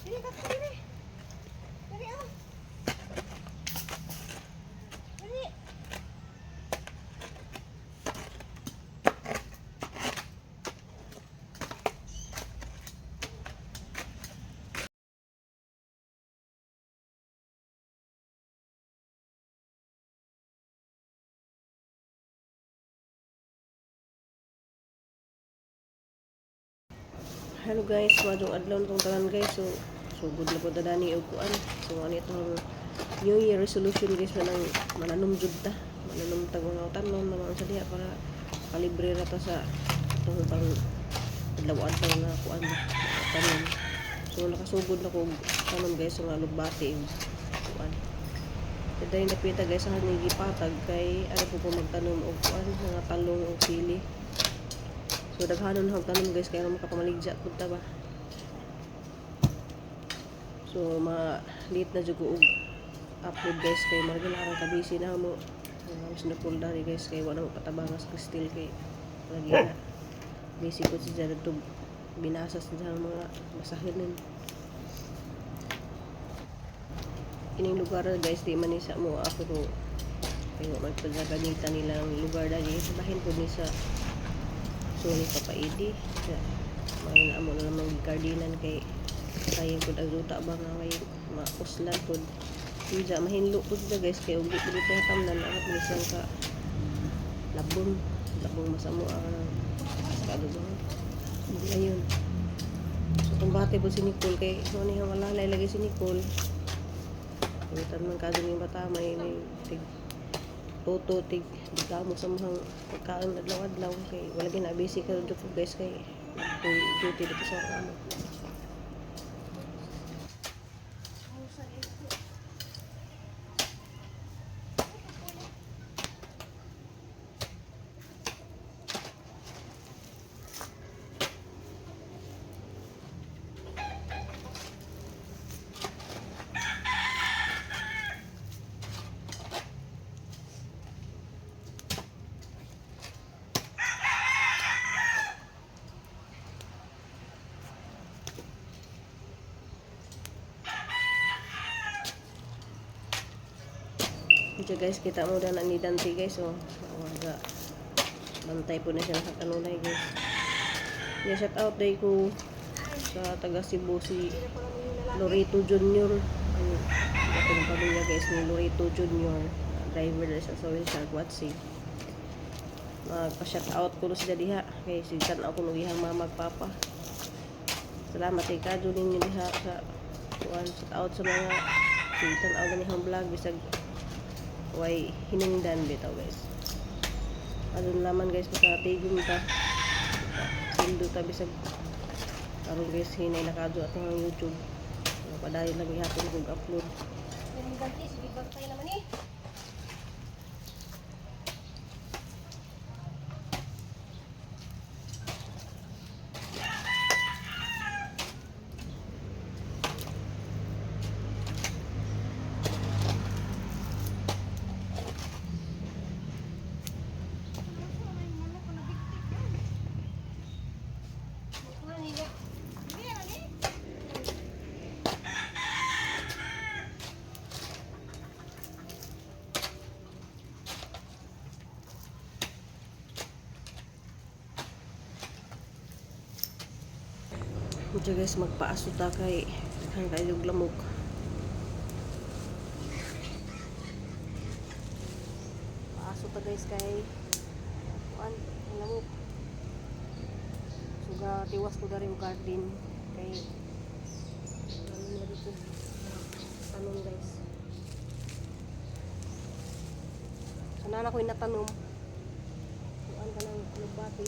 Dili ka dili. Dili ah. Dili. Hello guys, maayong adlaw na tong tanan, guys. So, sugod na po dani og kuan. So ano itong New Year resolution, guys, manang mananom jud ta. Mananom ta mga tanom naman sa diha para kalibre ra ta sa itong pang adlaw-adlaw na kuan ba, mga tanom. So nakasugod na ko og tanom, guys, nga alugbati ug kuan. So dahil napita, guys, sa ni gipatag kay ano po ko magtanom og kuan, mga talong og sili. So daghanon na tanom, guys, kaya makapamaligya pud ta ba. So ma late na jud ko og upload, guys, kay marag na ka busy na mo. Mas na full dari, guys, kay wala mo patabang sa Cristel kay lagi na busy ko si Jared to binasa sa mga basahin. Ining lugar, guys, di man ni sa mo ako pero kay wa man pagkaganita nila ang lugar dali bahin pud ni sa so ni Papa Edi sa mga na amo na namang gardenan kay sayang pud ang yuta ba nga kay mauslan pud. Diya mahinlo pud siya, guys, kay ug di pud ito tamnan ang bisan ka labong labong masamo ang kado ba ayun. So kumbate pud si Nicole kay so ni ang alalay lagi si Nicole. Pamitan man kadto ning bata may tig toto tig damo sa mga pagkaon adlaw-adlaw kay wala gyud na busy karon jud ko, guys, kay duty dito sa amo. Diyan, guys, kita mo na ni Dante, guys, oh. Waga. Bantay po na siya sa kanunay, guys. Yeah, shout out day ko sa taga Cebu si Loreto Jr. Ang atong pamilya, guys, ni Loreto Jr. Driver na siya sa Wilson Watsi. Magpa-shout out ko no sila diha. Kay si tan ako nung iyang mama ug papa. Salamat kay kadyo ninyo diha sa kuan, shout out sa mga si tan-aw na niyang vlog bisag way hinungdan bitaw, guys. Adun laman, guys, makatigom ta. Sindo ta bisag karon, guys, hinay na kadyo atong ang YouTube. Padayon lang gihapon kog upload. Yung ganti, sige bantay naman eh. Medyo, guys, magpaaso ta kay daghan kayo og lamok. Paaso ta, guys, kay kuan ang lamok. So ga tiwas ko dari og garden kay ano na dito tanom, guys. So nana ko natanom. Kuan ka ng alugbati.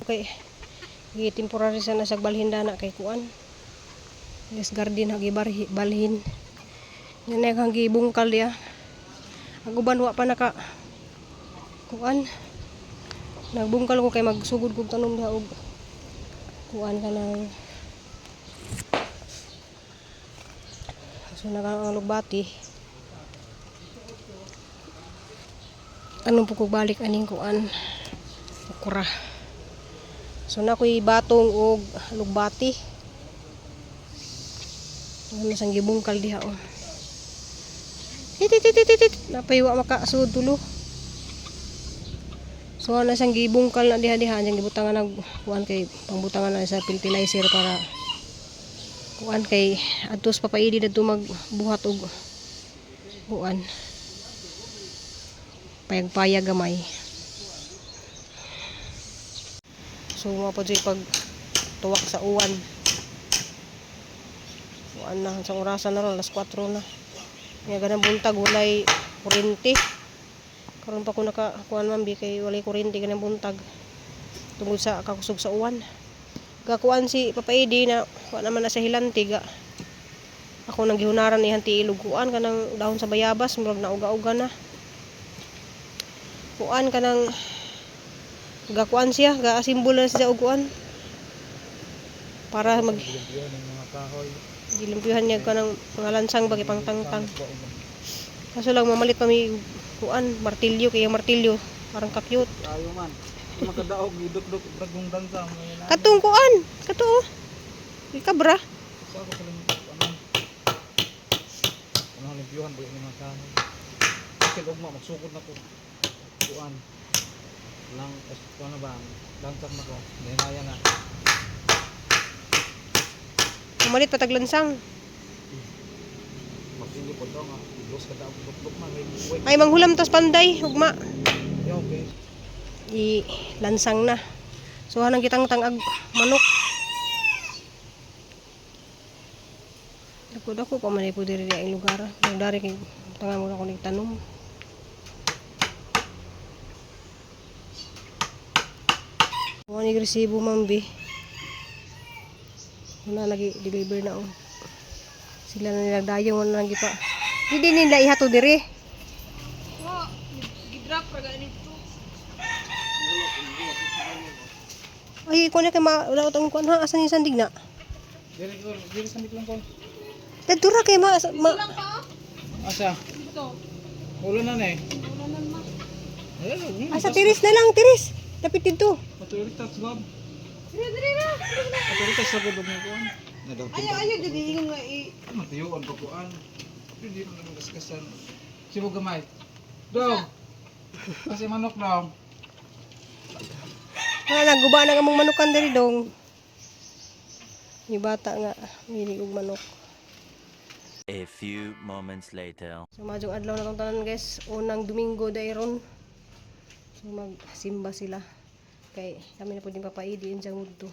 Kay gi temporary sa nasag balhin dana kay kuan. Yes, garden hagi balhin. Yan na ang gibungkal diya. Ang uban wa pa naka kuan. Nagbungkal ko kay magsugod kog tanom diha og kuan ka ng. So naga ang alugbati. Anong po kog balik aning kuan, okra. So na ko'y batong og alugbati. Ano sang gibungkal diha oh. Tit tit tit tit. Napay wa makasud tulo. So ana siyang gibungkal na diha diha ang gibutangan nag kuan kay pangbutangan na sa fertilizer para kuan kay adtos papaidi dadto magbuhat og kuan, payag-payag gamay. So mga po pag tuwak sa uwan. Kuan na sa orasan na ron, alas 4 na. Nga ganang buntag walay kuryente. Karon pa ko naka kuan man bi kay walay kuryente ganang buntag. Tungod sa kakusog sa uwan. Gakuan si Papa Edi na wa naman na sa hilanti ga. Ako nang gihunaran ni hanti ilog kuan kanang dahon sa bayabas, murag nauga-uga na. Kuan kanang gakuan siya, gaasimbol na siya og kuan para mag Yan ang mga kahoy. Gilimpihan niya kanang mga lansang bagi pangtangtang. Kaso lang mamalit pa mi kuan martilyo kay ang martilyo parang ka-cute. Tayo man. Makadaog, idok-dok, bragong dansa. Mga na. Katong kuan, kato oh. Kabra. Sa ako sa ano. Ano limpyuhan ba yung mga kahoy. Kasi ugma, magsugod na ko. Kuan. Lang, es, ano ba, lansang na ko. Nahinaya na. Mamalit pa taglansang. Magpili po daw nga. Dos ka daog, dok-dok man. May Ay manghulam tas panday, ugma. Yeah, okay. I lansang na. So hanang kitang tangag manok. Dako dako pa man po diri ang lugar. Dari kay tangan mo na ko nagtanom. Mo ni resibo ma'am bi. Wala lagi deliver na oh. Sila na nilagdayon wala lagi pa. Hindi nila ihato diri. Gidrop ra gani to. Ay, kunya kay ma wala tong kuan ha, asan yung sandig na? Dili ko, dili sa lang ko. Tadura kay ma, ma Lang pa oh. Asa? Dito. Ulo na na eh. Wala nan ma. Ayun, asa tiris na lang, tiris. Lapit dito. Maturitas, Bob. Dire dire na. Maturitas sa gudog mo kuan. Ayaw ayaw jud ingon nga i Matuyuan pa kuan. Hindi mo naman gasgasan. Sibo gamay. Dog. Kasi manok daw. Wala lang, guba na among manukan diri dong. Yung bata nga, milig og manok. A few moments later. So madyong adlaw na tong tanan guys, unang Domingo dayron. So magsimba sila. Kay kami na po din papaidi in mudto.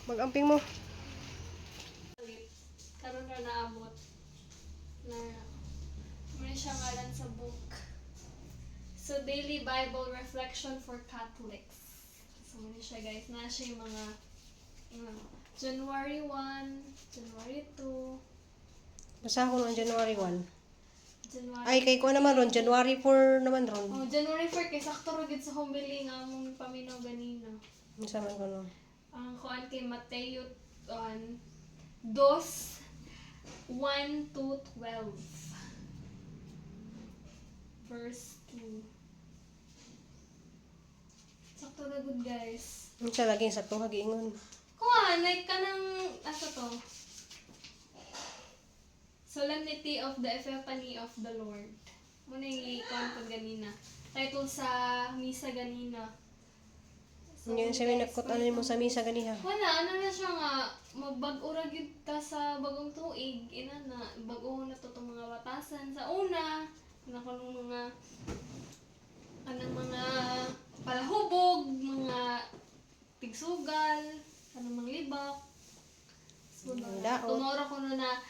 Magamping mo. Karon ra naabot na muna siya ngalan sa book. So, Daily Bible Reflection for Catholics. So, muna siya guys. Na siya yung mga January 1, January 2, Basta ako noong January 1. January. Ay, kay ko naman ron, January 4 naman ron. Oh, January 4 kay sakto ra gid sa homily nga among paminaw ganina. Unsa man ko no. Ang kuan kay Mateo on 2 1 to 12 verse 2. Sakto na good guys. Unsa laging sakto hagiingon. Kuan like kanang asa to? Solemnity of the Epiphany of the Lord. Muna yung kuan ko ganina. Title sa misa ganina. So, Yun siya may guys, nagkot ano mo sa misa ganiha. wala, ano na siya nga, magbag-o ra gyud ta sa bagong tuig, ina na, bag-o na to tong mga batasan. Sa una, na kanang mga, kanang mga palahubog, mga tigsugal, kanang mga libak. So, Daot. tumoro ko na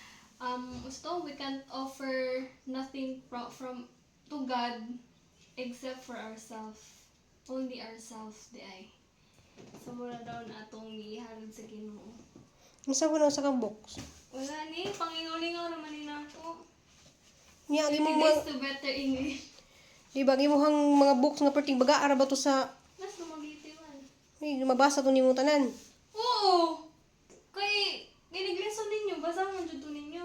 gusto, we can't offer nothing from to God. Except for ourselves. Only ourselves di ay. So mura daw na atong gihalad sa Ginoo. Unsa ko na sa kang box? Wala ni, pangingaw-lingaw naman ni nako. Nya ang imong 50 mga days to better English. di ba ang imong mga books nga perting baga ara ba to sa Mas lumagiti man. ay, mabasa to nimo tanan. Oo! Kay, ginigleson ninyo, basa man jud to ninyo.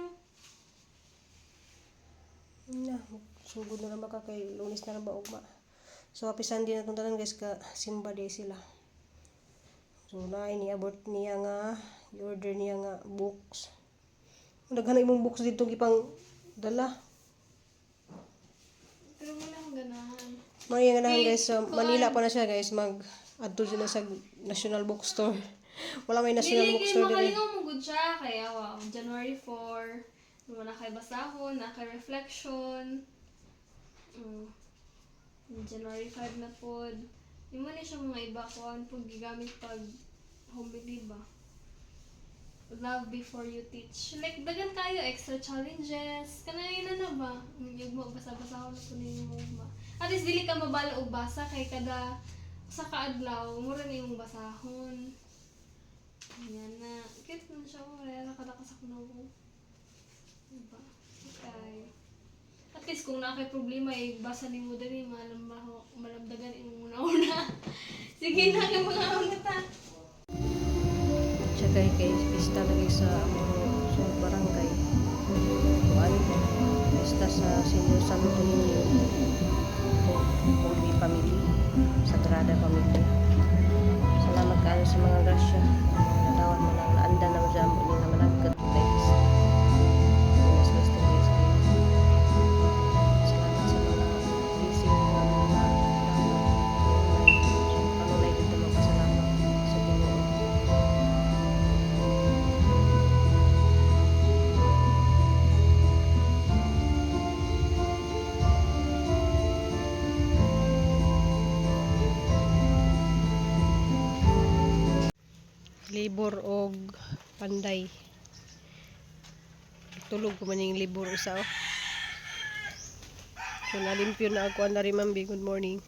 Na, sugod na lang ba ka kay Lunes na lang ba ugma. So happy Sunday na tong tanan guys ka simba day sila. So na ni abort niya nga i-order niya nga books. Ang daghan na imong books dito gipang dala. Pero wala akong ganahan. Mao nga nahan Kay, guys, so, Manila pa na siya guys mag adto na sa National Bookstore. Wala may National Dili kay Bookstore diri. makalingaw mo gud siya kaya wow, January 4, wala kay basahon, na kay reflection. January 5 na pod. Imo ni siya mga iba kuan pud gigamit pag homily ba. Love before you teach. Like dagan kayo extra challenges. Kanay na na ba? Yung mo basa-basa na po ninyo ba. At least dili ka mabala og basa kay kada sa kaadlaw mura na imong basahon. Ayan na. Cute man siya. Wala nakatakasak na ako. Diba? Okay. At least kung naa kay problema, eh, basa ni mo dali, malamdagan imong una-una. Sige na, kay mga una ta. Tsaka kay pista lagi sa among sa barangay. Kuan pista sa Senior Santo Niño. Holy Family, Sagrada Familia. Salamat kaayo sa mga grasya. Natawan mo lang naanda na mo sa amo ni nga managkat kay pista. Yes, guys, guys, kay salamat sa mga blessing nga mga damo. So, kanunay dito magpasalamat sa Ginoo. Libor og panday. Tulog ko man yung libor usa oh. So nalimpyo na ako anari ma'am. Good morning.